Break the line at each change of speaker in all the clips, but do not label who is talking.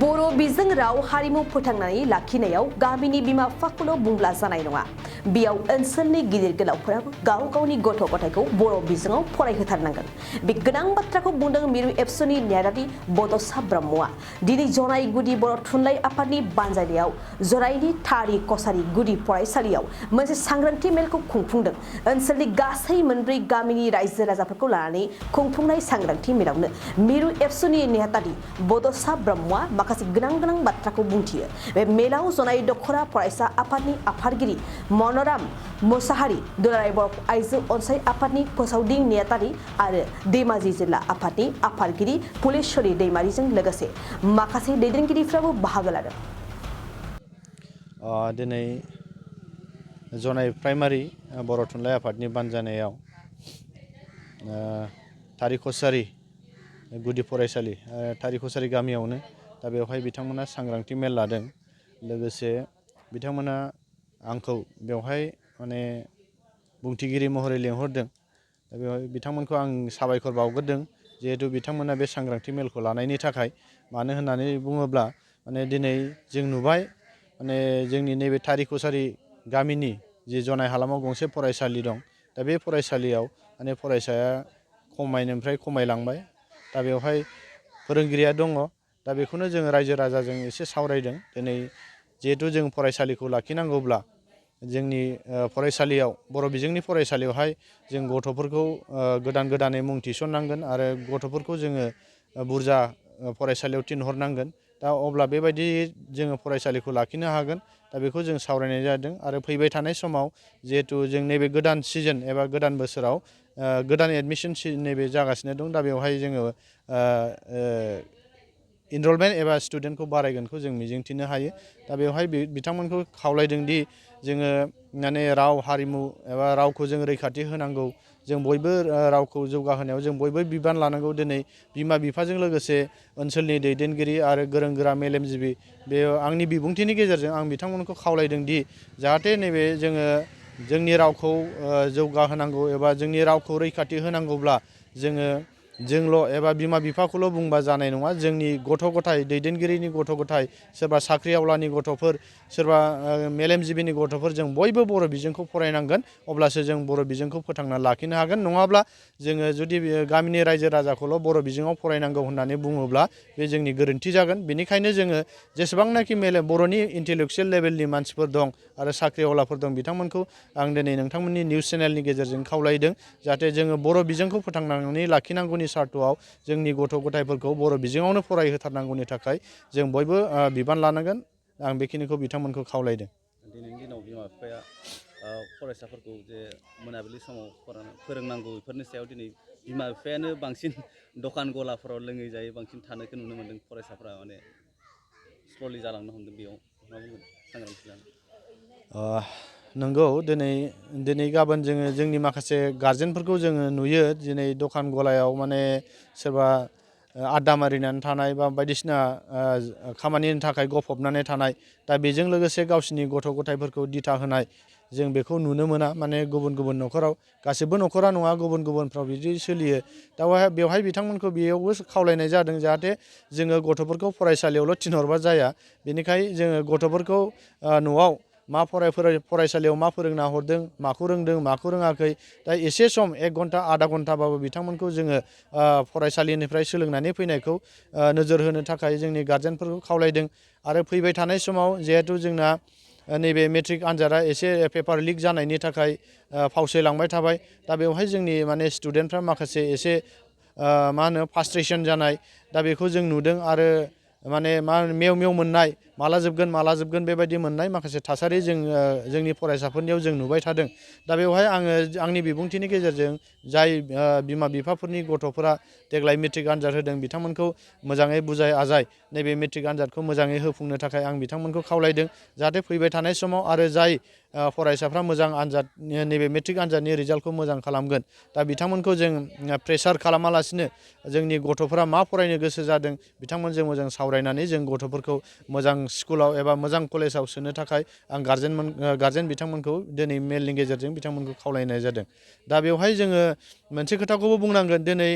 बर' बिजों राव हारिमु फोथांनानै लाखिनायाव गामिनि बिमा बिफाखौल' बुंब्ला जानाय नङा। बेयाव ओनसोलनि गिदिर गोलावफोराबो गाव गावनि गथ' गथायखौ बर' बिजोङाव फरायहोथारनांगोन। बे गोनां बाथ्राखौ बुंदों मिरु एबसुनि नेहाथारि बड'सा ब्रह्मआ। दिनै जनाय गुदि बर' थुनलाइ आफादनि बानजायनायाव जनायनि थारि कसारि गुदि फरायसालियाव मोनसे सांग्रांथि मेलखौ खुंफुंदों। ओनसोलनि गासै मोनब्रै गामिनि रायजो राजाफोरखौ लानानै खुंफुंनाय सांग्रांथि मेलावनो मिरु एबसुनि नेहाथारि बड'सा ब्रह्मआ माखासे गोनां बाथ्राखौ बुंथियो। बे मेलाव जनाय दखरा फरायसा आफादनि आफादगिरि मनराम मोसाहारि, दुलाराय बर' आइजो अनसाय आफादनि फोसावदिं नेहाथारि आरो धेमाजि जिल्ला आफादनि आफादगिरि फुलेश्वरी दैमारिजों लोगोसे माखासे दैदेनगिरिफ्राबो बाहागो लादों।
दिनै जनाय प्राइमारि बर' थुनलाइ आफादनि बानजायनायाव थारि कसारि गुदि फरायसालि थारि कसारि गामियावनो दा बेवहाय बिथांमोना सांग्रांथि मेल लादों। लोगोसे बिथांमोना आंखौ बेवहाय माने बुंथिगिरि महरै लेंहरदों। दा बेवहाय बिथांमोनखौ आं साबायखर बावग्रोदों जिहेतु बिथांमोना बे सांग्रांथि मेलखौ लानायनि थाखाय। मानो होननानै बुङोब्ला माने दिनै जों नुबाय माने जोंनि नैबे थारि कसारि गामिनि जि जनाय हालामाव गंसे फरायसालि दं। दा बे फरायसालियाव माने फरायसाया खमायनायनिफ्राय खमायलांबाय। दा बेवहाय फोरोंगिरिया दङ। दा बेखौनो जोङो रायजो राजाजों एसे सावरायदों। दिनै जिहेतु जों फरायसालिखौ लाखिनांगौब्ला जोंनि फरायसालियाव बर' बिजोंनि फरायसालियावहाय जों गथ'फोरखौ गोदानै मुं थिसननांगोन आरो गथ'फोरखौ जोङो बुरजा फरायसालियाव थिनहरनांगोन। दा अब्ला बेबायदि जोङो फरायसालिखौ लाखिनो हागोन। दा बेखौ जों सावरायनाय जादों आरो फैबाय थानाय समाव जिहेतु जों नैबे गोदान सिजोन एबा गोदान बोसोराव गोदान एडमिसन नैबे जागासिनो दं। दा बेवहाय जोङो इनरलमेन्ट एबा स्टुडेन्टखौ बारायगोनखौ जों मिजिंथिनो हायो। दा बेवहाय बिथांमोनखौ खावलायदों दि जोङो माने राव हारिमु एबा रावखौ जों रैखाथि होनांगौ। जों बयबो रावखौ जौगाहोनायाव जों बयबो बिबान लानांगौ। दिनै बिमा बिफाजों लोगोसे ओनसोलनि दैदेनगिरि आरो गोरों गोरा मेलेमजिबि बे आंनि बिबुंथिनि गेजेरजों आं बिथांमोनखौ खावलायदों दि जाहाथे नैबे जोङो जोंनि रावखौ जौगाहोनांगौ एबा जोंनि रावखौ रैखाथि होनांगौब्ला जोंल' एबा बिमा बिफाखौल' बुंबा जानाय नङा। जोंनि गथ' गथाय दैदेनगिरिनि गथ' गथाय, सोरबा साख्रि आवलानि गथ'फोर, सोरबा मेलेमजिबिनि गथ'फोर, जों बयबो बर' बिजोंखौ फरायनांगोन। अब्लासो जों बर' बिजोंखौ फोथांना लाखिनो हागोन। नङाब्ला जोङो जुदि गामिनि रायजो राजाखौल' बर' बिजोङाव फरायनांगौ होननानै बुङोब्ला बे जोंनि गोरोन्थि जागोन। बेनिखायनो जोङो जेसेबांनाखि बर'नि इन्टेलेक्सुयेल लेभेलनि मानसिफोर दं आरो साख्रि आवलाफोर दं बिथांमोनखौ आं दिनै नोंथांमोननि निउस चेनेलनि गेजेरजों खावलायदों जाहाथे जोङो बर' बिजोंखौ फोथांनानै लाखिनांगौनि सार्थ'आव जोंनि गथ' गथायफोरखौ बर' बिजोङावनो फरायहोथारनांगौनि थाखाय जों बयबो बिबान लानांगोन। आं बेखिनिखौ बिथांमोनखौ खावलायदों।
दिनैनि दिनाव बिमा बिफाया फरायसाफोरखौ जे मोनाबिलि समाव फोरोंनांगौ बेफोरनि सायाव दिनै बिमा बिफायानो बांसिन दखान गलाफोराव लोङै जायै बांसिन थानायखौ नुनो मोन्दों। फरायसाफ्रा माने स्ल'लि जालांनो हमदों। बेयाव मा बुंगोन सांग्रांथि लानो?
नंगौ, दिनै गाबोन जोङो जोंनि माखासे गारजेनफोरखौ जोङो नुयो। दिनै दखान गलायाव माने सोरबा आड्डा मारिनानै थानाय बा बायदिसिना खामानिनि थाखाय गफबनानै थानाय। दा बेजों लोगोसे गावसिनि गथ' गथायफोरखौ दिथा होनाय जों बेखौ नुनो मोना। माने गुबुन न'खराव, गासिबो न'खरा नङा, गुबुनफ्राव बिदि सोलियो। दा बेवहाय बिथांमोनखौ बेयावबो खावलायनाय जादों जाहाथे जोङो गथ'फोरखौ फरायसालियावल' थिनहरबा जाया। बेनिखाय जोङो गथ'फोरखौ न'आव फरायसालियाव मा फोरोंना हरदों, माखौ रोंदों, माखौ रोङाखै, दा एसे सम 1 घन्टा आधा घन्टाबाबो बिथांमोनखौ जोङो फरायसालिनिफ्राय सोलोंनानै फैनायखौ नोजोर होनो थाखाय जोंनि गारजेनफोरखौ खावलायदों। आरो फैबाय थानाय समाव जिहेथु जोंना नैबे मेट्रिक आनजादा एसे पेपार लिक जानायनि थाखाय फावसायलांबाय थाबाय। दा बेवहाय जोंनि माने स्टुडेन्टफ्रा माखासे एसे फ्रास्ट्रेसन जानाय, दा बेखौ जों नुदों। आरो माने मेव मोननाय, माला जोबगोन बेबायदि मोननाय माखासे थासारि जोंनि फरायसाफोरनियाव जों नुबाय थादों। दा बेवहाय आङो आंनि बिबुंथिनि गेजेरजों जाय बिमा बिफाफोरनि गथ'फोरा देग्लाय मेट्रिक आनजाद होदों बिथांमोनखौ मोजाङै बुजाय आजाय नैबे मेट्रिक आनजादखौ मोजाङै होफुंनो थाखाय आं बिथांमोनखौ खावलायदों। जाहाथे फैबाय थानाय समाव आरो जाय फरायसाफ्रा मोजां आनजाद नैबे मेट्रिक आनजादनि रिजाल्टखौ मोजां खालामगोन, दा बिथांमोनखौ जों प्रेसार खालामालासिनो जोंनि गथ'फोरा मा फरायनो गोसो जादों बिथांमोनजों मोजां सावरायनानै जों गथ'फोरखौ मोजां स्कुलाव एबा मोजां कलेजाव सोनो थाखाय आं गारजेन बिथांमोनखौ दिनै मेलनि गेजेरजों बिथांमोनखौ खावलायनाय जादों। दा बेवहाय जोङो मोनसे खोथाखौबो बुंनांगोन। दिनै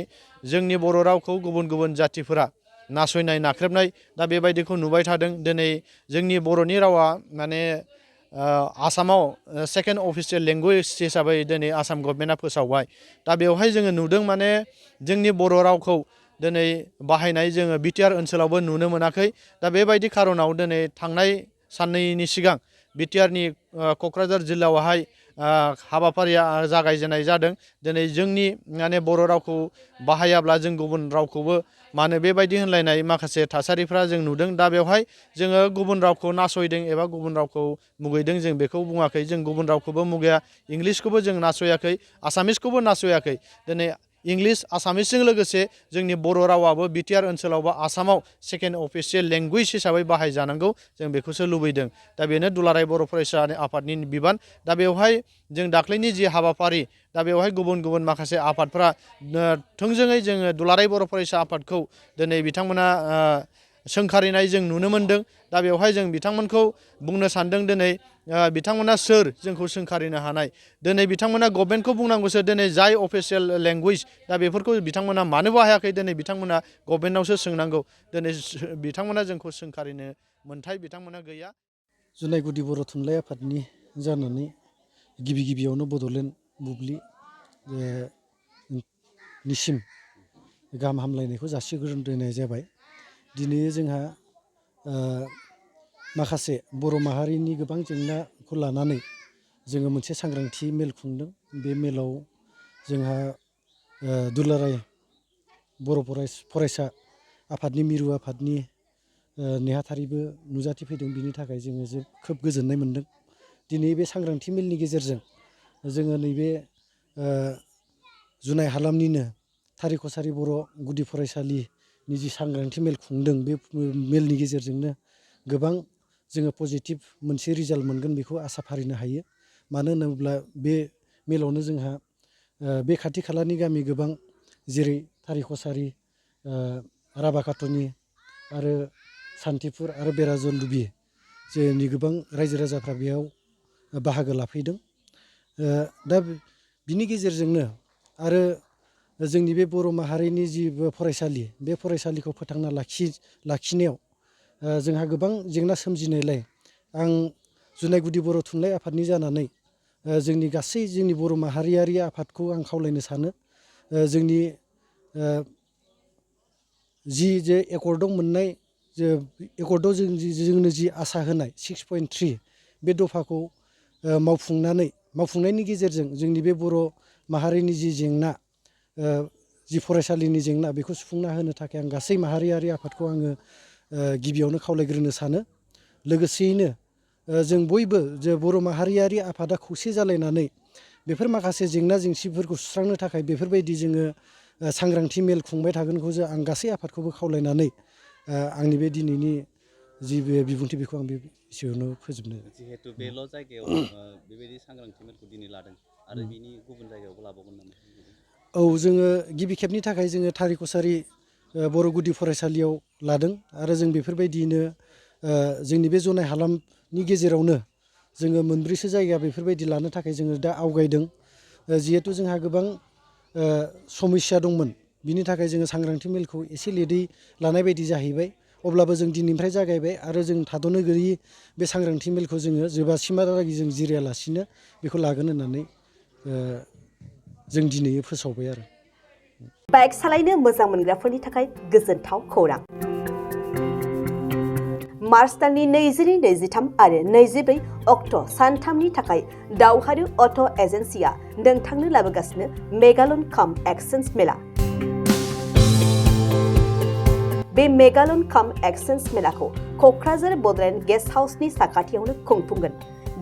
जोंनि बर' रावखौ गुबुन जाथिफोरा नासयनाय नाख्रेबनाय दा बेबायदिखौ नुबाय थादों दिनै जोंनि बर'नि रावा माने आसामाव सेकेन्ड अफिसियेल लेंगुवेज हिसाबै दिनै आसाम गभर्नमेन्टआ फोसावबाय दा बेवहाय जोङो नुदों माने जोंनि बर' रावखौ दिनै बाहायनाय जोङो बिटिआर ओनसोलावबो नुनो मोनाखै दा बेबायदि खारनाव दिनै थांनाय साननैनि सिगां बिटिआरनि क'क्राझार जिल्लायावहाय हाबाफारिया जागायजेननाय जादों दिनै जोंनि माने बर' रावखौ बाहायाब्ला जों गुबुन रावखौबो मानो बेबायदि होनलायनाय माखासे थासारिफ्रा जों नुदों दा बेवहाय जोङो गुबुन रावखौ नासयदों एबा गुबुन रावखौ मुगैदों जों बेखौ बुङाखै जों गुबुन रावखौबो मुगैया इंलिसखौबो जों नासयाखै आसामिसखौबो नासयाखै दिनै इंलिस आसामिसजों लोगोसे जोंनि बर' रावाबो बिटिआर ओनसोलाव बा आसामाव सेकेन्ड अफिसियेल लेंगुवेज हिसाबै बाहायजानांगौ जों बेखौसो लुबैदों दा बेनो दुलाराय बर' फरायसा आफादनि बिबान दा बेवहाय जों दाख्लैनि जि हाबाफारि दा बेवहाय गुबुन गुबुन माखासे आफादफ्रा थोंजोङै जोङो दुलाराय बर' फरायसा आफादखौ दिनै बिथांमोना सोंखारिनाय जों नुनो मोनदों दा बेवहाय जों बिथांमोनखौ बुंनो सानदों दिनै बिथांमोना सोर जोंखौ सोंखारिनो हानाय दिनै बिथांमोना गभर्नमेन्टखौ बुंनांगौसो दिनै जाय अफिसियेल लेंगुवेज दा बेफोरखौ बिथांमोना मानो बाहायाखै दिनै बिथांमोना गभर्नमेन्टआवसो सोंनांगौ दिनै बिथांमोना जोंखौ सोंखारिनो मोन्थाय बिथांमोना गैया
जुनाय गुदि बर' थुनलाइ आफादनि जानानै गिबियावनो बड'लेण्ड बुब्लि निसिम गाहाम हामलायनायखौ जासिग्रोनाय जाबाय दिनै जोंहा माखासे बर' माहारिनि गोबां जेंनाखौ लानानै जोङो मोनसे सांग्रांथि मेल खुंदों बे मेलाव जोंहा दुलाराय बर' फरायसा आफादनि मिरु आफादनि नेहाथारिबो नुजाथिफैदों बिनि थाखाय जोङो खोब गोजोननाय मोनदों दिनै बे सांग्रांथि मेलनि गेजेरजों जोङो नैबे जुनाय हालामनिनो थारि कसारि बर' गुदि फरायसालिनि जि सांग्रांथि मेल खुंदों बे मेलनि गेजेरजोंनो गोबां जोङो पजिटिभ मोनसे रिजाल्ट मोनगोन बेखौ आसा फारिनो हायो मानो होनोब्ला बे मेलावनो जोंहा बे खाथि खालानि गामि गोबां जेरै थारि कसारि राभाखाट'नि आरो सान्थिफुर आरो बेराजल दुबि जोंनि गोबां रायजो राजाफ्रा बेयाव बाहागो लाफैदों दा बिनि गेजेरजोंनो आरो जोंनि बे बर' माहारिनि जि फरायसालि बे फरायसालिखौ फोथांना लाखिनायाव जोंहा गोबां जेंना सोमजिनायलाय आं जुनाय गुदि बर' थुनलाइ आफादनि जानानै जोंनि गासै जोंनि बर' माहारियारि आफादखौ आं खावलायनो सानो जोंनि जे एकर्डआव मोननाय जे एकर्डआव जोंनो जि आसा होनाय 6.3 बे दफाखौ मावफुंनायनि गेजेरजों जोंनि बे बर' माहारिनि जि जेंना जि फरायसालिनि जेंना बेखौ सुफुंना होनो थाखाय आं गासै माहारियारि आफादखौ आङो गिबियावनो खावलायग्रोनो सानो लोगोसेयैनो जों बयबो जे बर' माहारियारि आफादा खौसे जालायनानै बेफोर माखासे जेंना जेंसिफोरखौ सुस्रांनो थाखाय बेफोरबायदि जोङो सांग्रांथि मेल खुंबाय थागोनखौ आं गासै आफादखौबो खावलायनानै आंनि बे दिनैनि जि बे बिबुंथि बेखौ आं बे एसेयावनो फोजोबनो
जिहेतु बेल' जायगायाव बेबायदि सांग्रांथि मेलखौ दिनै लादों आरो बिनि गुबुन जायगायावबो लाबावगोन नामा?
औ जोङो गिबि खेबनि थाखाय जोङो थारि कसारि बर' गुदि फरायसालियाव लादों आरो जों बेफोरबायदियैनो जोंनि बे जनाय हालामनि गेजेरावनो जोङो मोनब्रैसो जायगा बेफोरबायदि लानो थाखाय जोङो दा आवगायदों जिहेथु जोंहा गोबां समस्या दंमोन बिनि थाखाय जोङो सांग्रांथि मेलखौ एसे लेटै लानाय बायदि जाहैबाय अब्लाबो जों दिनैनिफ्राय जागायबाय आरो जों थाद'नो गैयै बे सांग्रांथि मेलखौ जोङो जोबासिमहालागै जों जिरायालासिनो बेखौ लागोन होननानै जों दिनै फोसावबाय आरो
बाइक सालायनो मोजां मोनग्राफोरनि थाखाय गोजोनथाव खौरां मार्च दाननि 22, 23 आरो 24 अक्ट' सानथामनि थाखाय दावहारु अट' एजेन्सिया नोंथांनो लाबोगासिनो मेगालन काम एक्सचेन्ज मेला बे मेगालन काम एक्सचेन्ज मेलाखौ क'क्राझार बड'लेण्ड गेस्ट हाउसनि साखाथियावनो खुंफुंगोन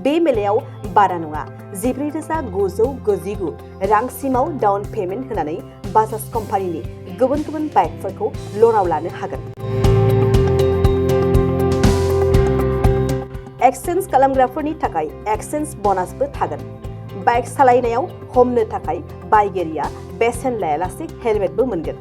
बे मेलायाव बारा नङा 14,999 रांसिमाव डाउन पेमेन्ट होनानै बाजाज कम्पानिनि गुबुन गुबुन बाइकफोरखौ ल'नाव लानो हागोन एक्सचेन्ज खालामग्राफोरनि थाखाय एक्सचेन्ज ब'नासबो थागोन बाइक सालायनायाव हमनो थाखाय बायगिरिया बेसेन लायालासे हेलमेटबो मोनगोन